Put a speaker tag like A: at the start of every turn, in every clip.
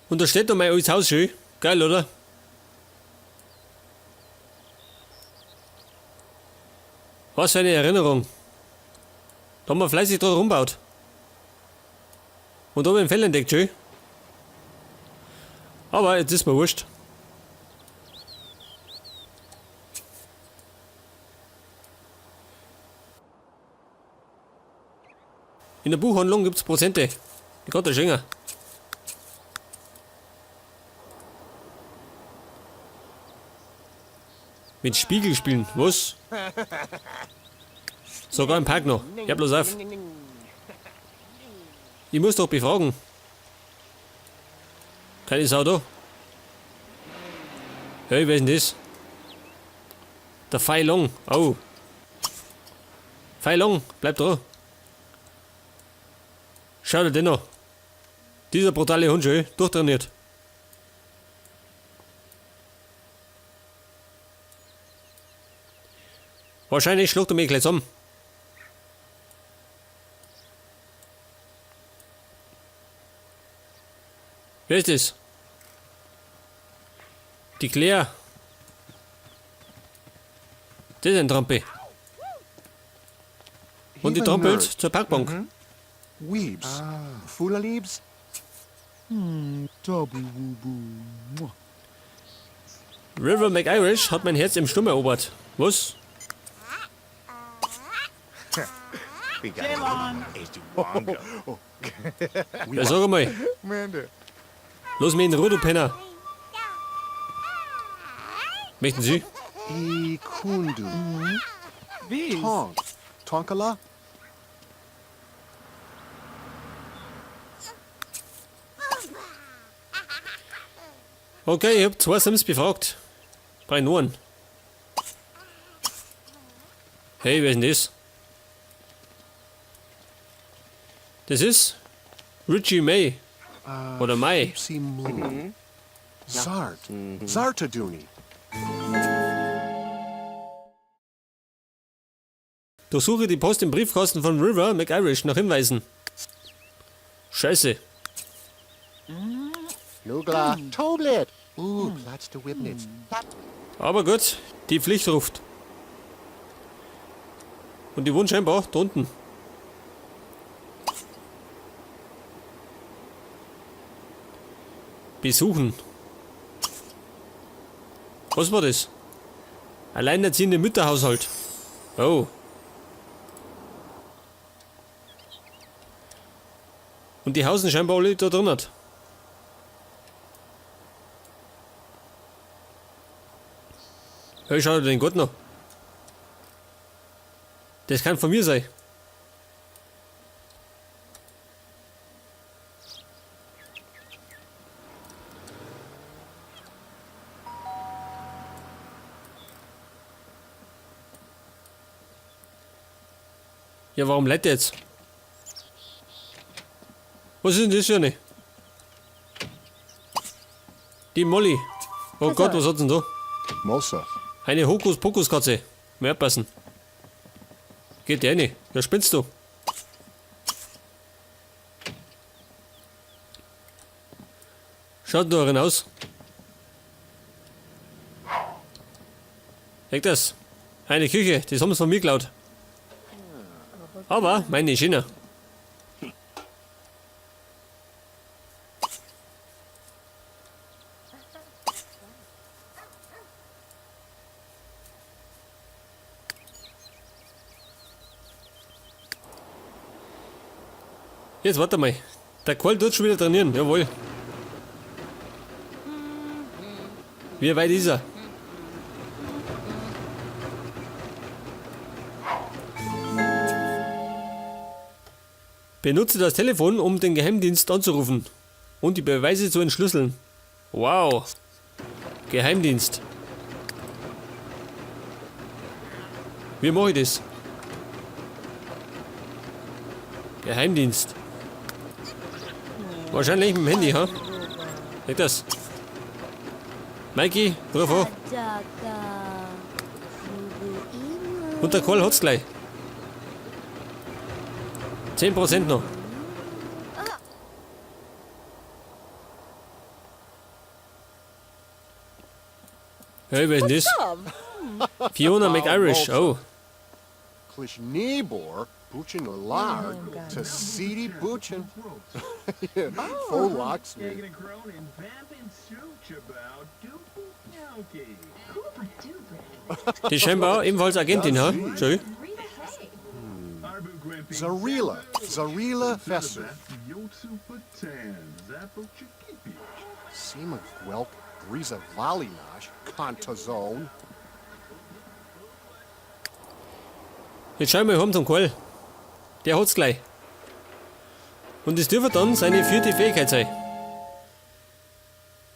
A: Und da steht da mein altes Haus schön. Geil, oder? Was für eine Erinnerung. Da haben wir fleißig dran rumbaut. Und da haben wir ein Fell entdeckt, schön. Aber jetzt ist mir wurscht. In der Buchhandlung gibt's Prozente. Die kann der schenken. Mit Spiegel spielen, was? Sogar im Park noch. Ja, bloß auf. Ich muss doch befragen. Keine Sau da. Hey, wer ist denn das? Der Fei Long. Oh. Fei Long, bleib da. Schau dir den noch. Dieser brutale Hund schön durchtrainiert. Wahrscheinlich schluckt er mich gleich zusammen. Wer ist das? Die Claire. Das ist ein Trampe. Und die trampelt zur Parkbank.
B: Weebs. Fula leaves?
A: River McIrish hat mein Herz im Sturm erobert. Was? Ja, sag einmal. Lass mich in Ruhe, du Penner. Möchten Sie?
B: Ikundu. Tonk. Tonkala?
A: Okay, ich hab zwei Sims befragt. Bei Noren. Hey, wer ist denn das? Das ist Richie May. Oder May.
B: Simlu. Zart. Zartaduni.
A: Durchsuche die Post im Briefkasten von River McIrish nach Hinweisen. Scheiße.
B: Nugla. Toblit. Platz de Wibnitz.
A: Aber gut, die Pflicht ruft. Und die wohnt scheinbar da unten. Besuchen. Was war das? Alleinerziehende Mütterhaushalt. Oh. Und die hausen scheinbar alle da drinnen. Hey, schau dir den Gott noch. Das kann von mir sein. Ja, warum lädt der jetzt? Was ist denn das für eine? Die Molly. Oh Gott, was hat's denn da?
B: Mosa.
A: Eine Hokuspokus-Katze. Mehr passen. Geht der nicht? Ja, spinnst du? Schaut da aus. Echt das? Eine Küche, das haben sie von mir geklaut. Aber meine ist schöner. Jetzt warte mal. Der Qual tut schon wieder trainieren, jawohl. Wie weit ist er? Benutze das Telefon, um den Geheimdienst anzurufen und die Beweise zu entschlüsseln. Wow. Geheimdienst. Wie mache ich das? Geheimdienst. Wahrscheinlich mit dem Handy, ha? Leg das. Mikey, ruf an. Und der Karl hat's gleich. 10% noch. Hey, wer ist denn das? Fiona McIrish, oh.
B: Klishnebor, Buchin Lard, Tassidi Buchin. Folox.
A: Die ist scheinbar ebenfalls Agentin, ha? Schön.
B: Zarila, Zarila Fesser. Sima Gwelk, Briza Valinash, Contazone.
A: Jetzt schauen wir heim zum Karl. Der hat's gleich. Und es dürfte dann seine vierte Fähigkeit sein.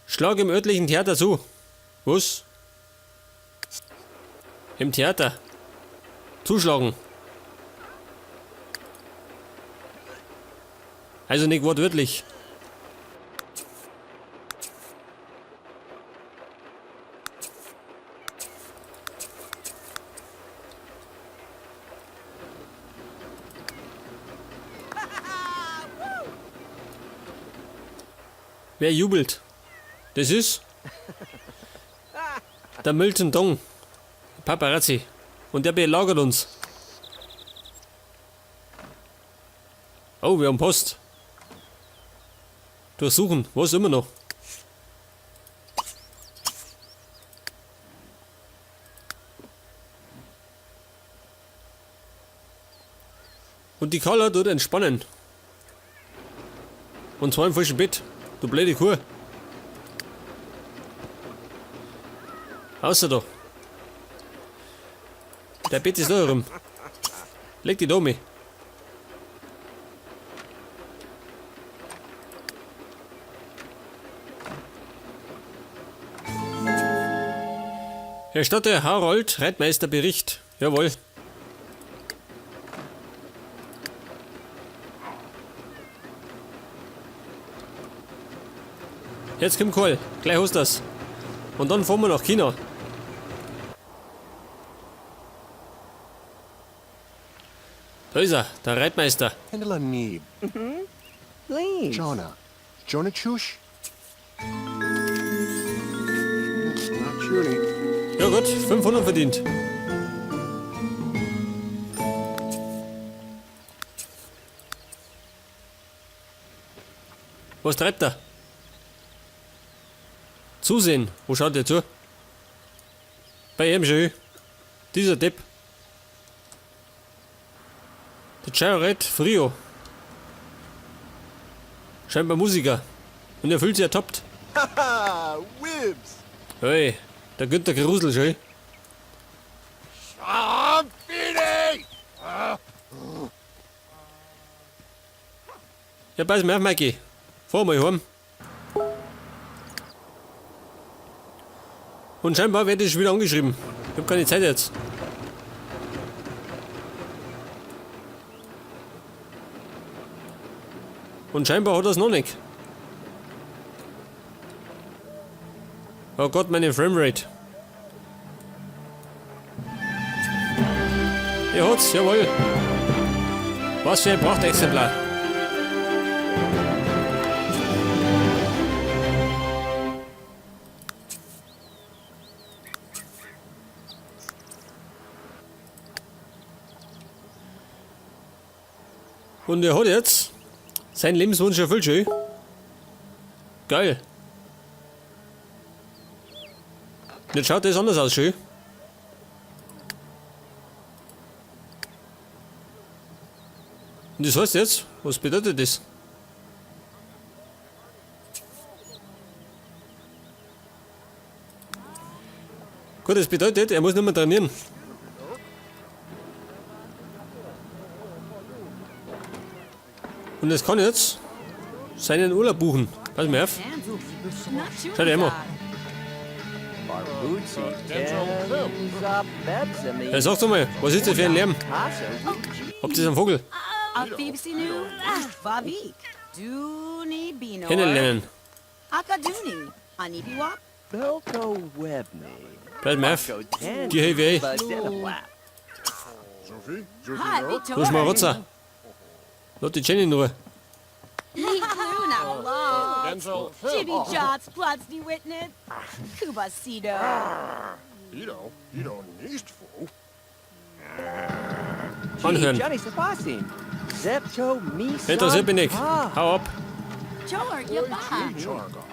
A: Schlag im örtlichen Theater zu. Was? Im Theater. Zuschlagen. Also nicht wortwörtlich. Wer jubelt? Das ist der Milton Dong, Paparazzi. Und der belagert uns. Oh, wir haben Post. Durchsuchen, was immer noch. Und die Carla tut entspannen. Und zwar im falschen Bett. Du blöde Kuh. Außer da. Der Bett ist da herum. Leg die da mit. Erstatte Harold Reitmeister Bericht. Jawohl. Jetzt kommt Karl. Gleich hast das. Und dann fahren wir nach China. Da ist er, der Reitmeister.
B: Pendela Neeb,
C: Please.
B: Jonah, Jonah Chush. Not Chuni.
A: Ja gut, 500 verdient. Was treibt er? Zusehen. Wo schaut er zu? Bei ihm schön. Dieser Depp. Der Jared Frio. Scheinbar Musiker. Und er fühlt sich ertappt.
B: Haha, Wibs.
A: Hey, der Günther Grusel schön.
B: Ah, Fini!
A: Ja, pass mal auf, Mikey. Fahr mal heim. Und scheinbar werde ich wieder angeschrieben. Ich hab keine Zeit jetzt. Und scheinbar hat er's noch nicht. Oh Gott, meine Framerate. Er hat's, jawohl. Was für ein Prachtexemplar. Und er hat jetzt seinen Lebenswunsch erfüllt, schön. Geil. Jetzt schaut das anders aus, schön. Und das heißt jetzt, was bedeutet das? Gut, das bedeutet, er muss nicht mehr trainieren. Und das kann jetzt seinen Urlaub buchen. Pass mal auf. Schau dir immer. Ja, sag doch mal, was ist das für ein Lärm? Habt ihr einen Vogel? Kennenlernen. Pass mal auf. Die habe ich. Du Schmarotzer. Lass die Jenny in Ruhe.
B: Denzel.
D: Jibby Jots, Plotsny Witness, Kubasito.
B: Ito, Ito Nistfu.
A: Anhören.
C: Johnny Safasim. Zepto Misa.
A: Interessiert mich nicht. Hau ab.
D: Jor, Yaba.
B: Charga.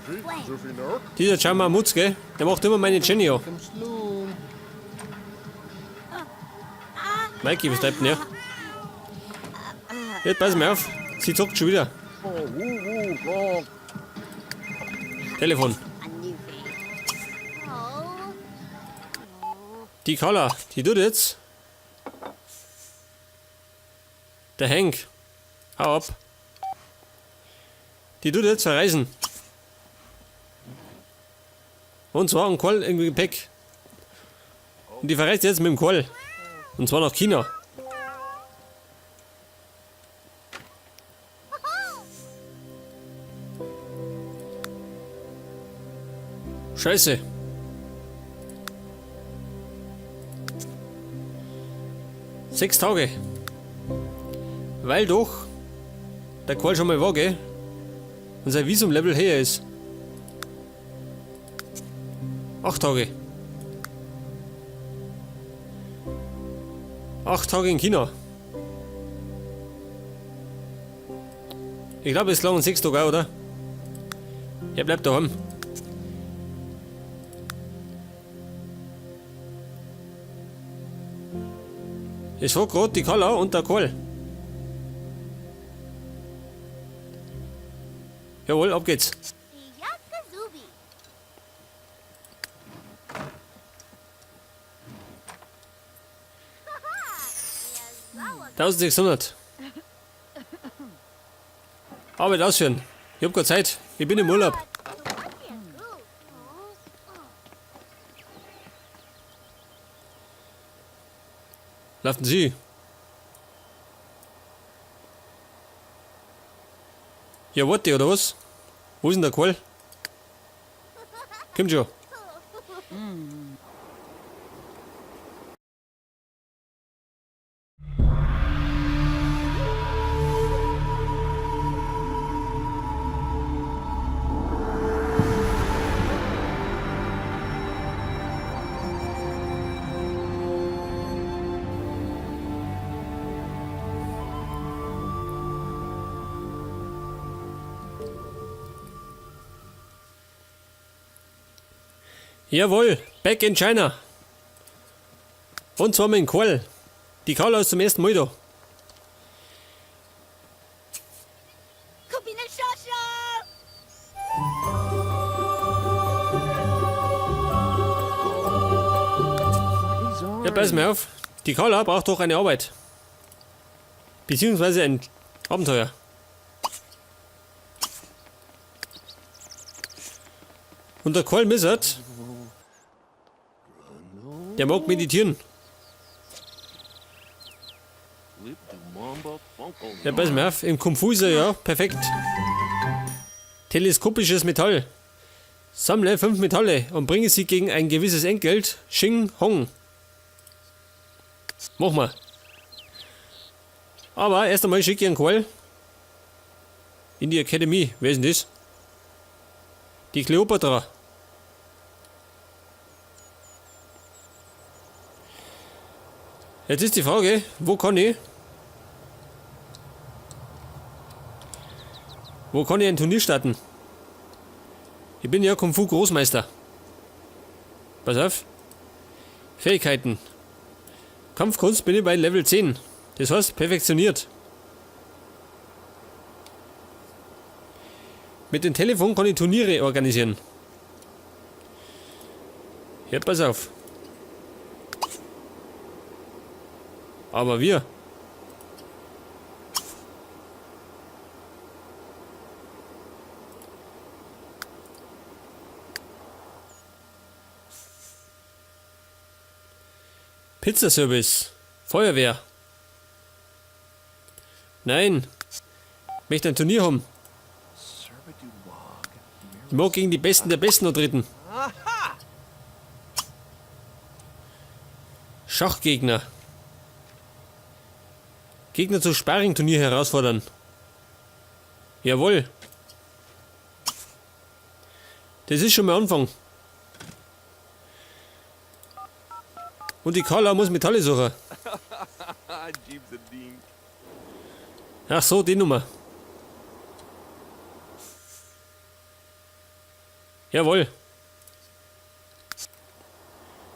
B: Sophie, Sophie Nurk.
A: Dieser Chama Mutz, gell? Der macht immer meine Jenny an.
B: Sloom.
A: Mikey, was treibt denn der? Jetzt pass mal auf. Sie zockt schon wieder.
B: Oh, woo, woo, gong.
A: Telefon. Die Carla, die tut jetzt. Der Hank. Hau ab. Die tut jetzt verreisen. Und zwar ein Koll im Gepäck. Und die verreist jetzt mit dem Koll. Und zwar nach China. Scheiße. 6 Tage. Weil doch der Karl schon mal war, gell? Und sein Visum-Level höher ist. 8 Tage. 8 Tage in China. Ich glaube, es langen 6 Tage, oder? Er bleibt daheim. Es war grad die Carla und der Karl. Jawohl, ab geht's. 1600. Arbeit ausführen. Ich hab keine Zeit. Ich bin im Urlaub. Laufen Sie. Ja, warte, oder was? Wo ist denn der Karl? Komm schon. Jawohl, back in China. Und zwar mit dem Karl. Die Carla ist zum ersten Mal da. Ja, pass mal auf. Die Carla braucht doch eine Arbeit. Beziehungsweise ein Abenteuer. Und der Karl Missert, der mag meditieren. Ja, pass mal auf, im Kung Fu ist er ja perfekt. Teleskopisches Metall. Sammle 5 Metalle und bringe sie gegen ein gewisses Entgelt. Xing Hong. Mach mal. Aber erst einmal schicke ich einen Karl in die Akademie. Wer ist denn das? Die Kleopatra. Jetzt ist die Frage, wo kann ich? Wo kann ich ein Turnier starten? Ich bin ja Kung Fu Großmeister. Pass auf. Fähigkeiten. Kampfkunst bin ich bei Level 10. Das heißt, perfektioniert. Mit dem Telefon kann ich Turniere organisieren. Ja, pass auf. Aber wir. Pizzaservice. Feuerwehr. Nein. Ich möchte ein Turnier haben. Ich mag gegen die Besten der Besten antreten. Schachgegner. Gegner zu Sparring-Turnier herausfordern. Jawohl. Das ist schon mal Anfang. Und die Carla muss Metalle suchen. Ach so, die Nummer. Jawohl.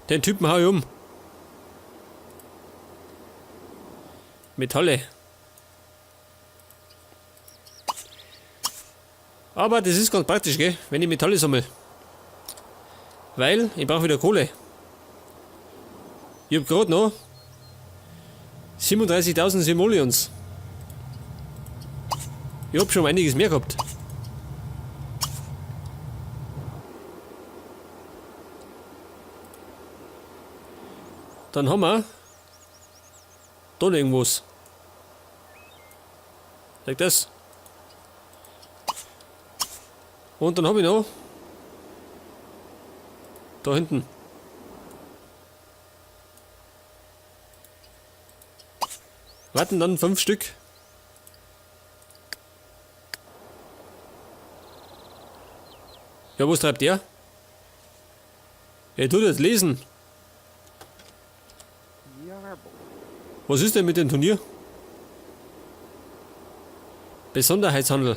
A: Den Typen hau ich um. Metalle. Aber das ist ganz praktisch, gell? Wenn ich Metalle sammle. Weil ich brauche wieder Kohle. Ich hab gerade noch 37.000 Simoleons. Ich hab schon einiges mehr gehabt. Dann haben wir da noch irgendwas. Sag das. Und dann hab ich noch da hinten. Warten dann 5 Stück. Ja, was treibt der? Er tut jetzt lesen. Was ist denn mit dem Turnier? Besonderheitshandel.